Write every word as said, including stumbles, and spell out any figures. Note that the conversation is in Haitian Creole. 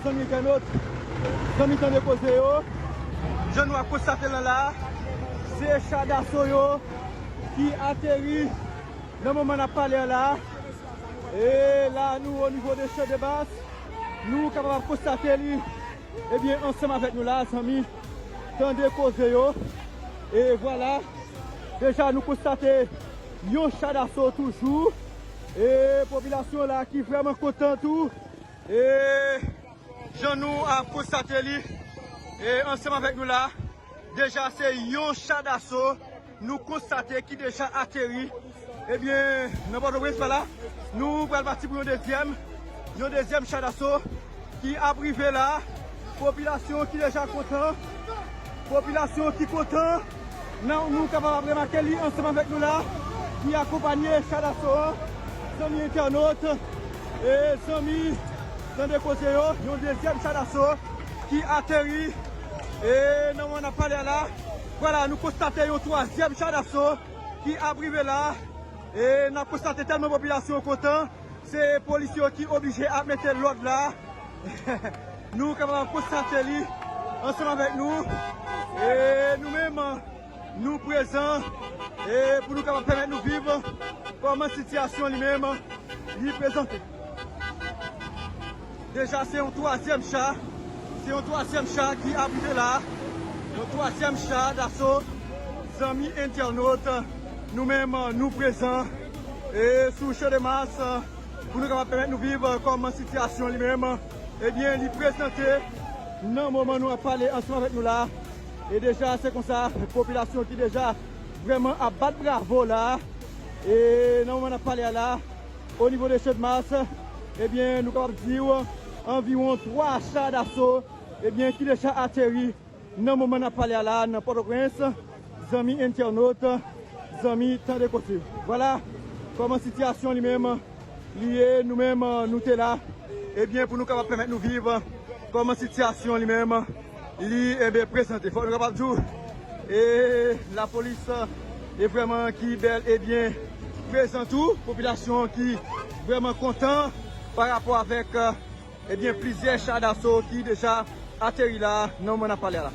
Zanmi entènot, zanmi Tande Koze yo, jan nou ap konstate l la, se cha daso yo ki ateri nan moman n ap pale a la. E la, nou o nivo de Chandmas, nou kapab ap konstate li, ebyen, ansanm avèk nou la, zanmi Tande Koze yo. E vwala, deja nou konstate yon cha daso toujou. E popilasyon la ki vrèman kontan tou. E jan nou ap konstate li, e ansanm avèk nou la, deja se yon cha daso nou konstate ki deja ateri, ebyen, nan Pòtoprens la. Nou pral pati pou yon dezyèm, yon dezyèm cha daso ki ap rive la. Popilasyon ki deja kontan, popilasyon ki kontan, nan nou kapab ap remake li ansanm avèk nou la, ki akonpanye cha daso an, zanmi entènot, e zanmi Tande Koze yo, yon dezyèm cha daso ki ateri, e nan moman n ap pale a la, vwala, nou konstate yon twazyèm cha daso ki ap rive la, e n ap konstate tèlman popilasyon kontan, se polis yo ki oblije ap mete lòd la. Nou kapab ap konstate li ansanm avèk nou. E nou menm, nou prezan, e pou nou kapab pèmèt nou viv kòman sitiyasyon li menm li prezante. Deja, se yon twazyèm cha, se yon twazyèm cha ki ap rive la. Yon twazyèm cha daso, zanmi entènot, nou menm, nou prezan, e sou Chandmas, pou nou kapab pèmèt nou viv, e, kòman sitiyasyon li menm, ebyen, li prezante nan moman nou ap pale ansanm avèk nou la. E deja, se konsa, popilasyon ki deja vrèman ap bat bravo la. E nan moman n ap pale a la, o nivo de Chandmas, ebyen, nou kapab di w, anviwon twa cha daso, ebyen, ki deja ateri nan moman n ap pale a la, nan Pòtoprens, zanmi entènot, zanmi Tande Koze. Vwala kòman sitiyasyon li menm li ye, nou menm, nou te la, ebyen, pou nou kapab pèmèt nou viv kòman sitiyasyon li menm li, ebyen, prezante. Fòk nou kapab di w, e lapolis, e vrèman ki bèl e byen prezan tou, popilasyon ki vrèman kontan pa rapò avèk, ebyen, plizyè cha daso ki deja ateri la nan moman n ap pale a la.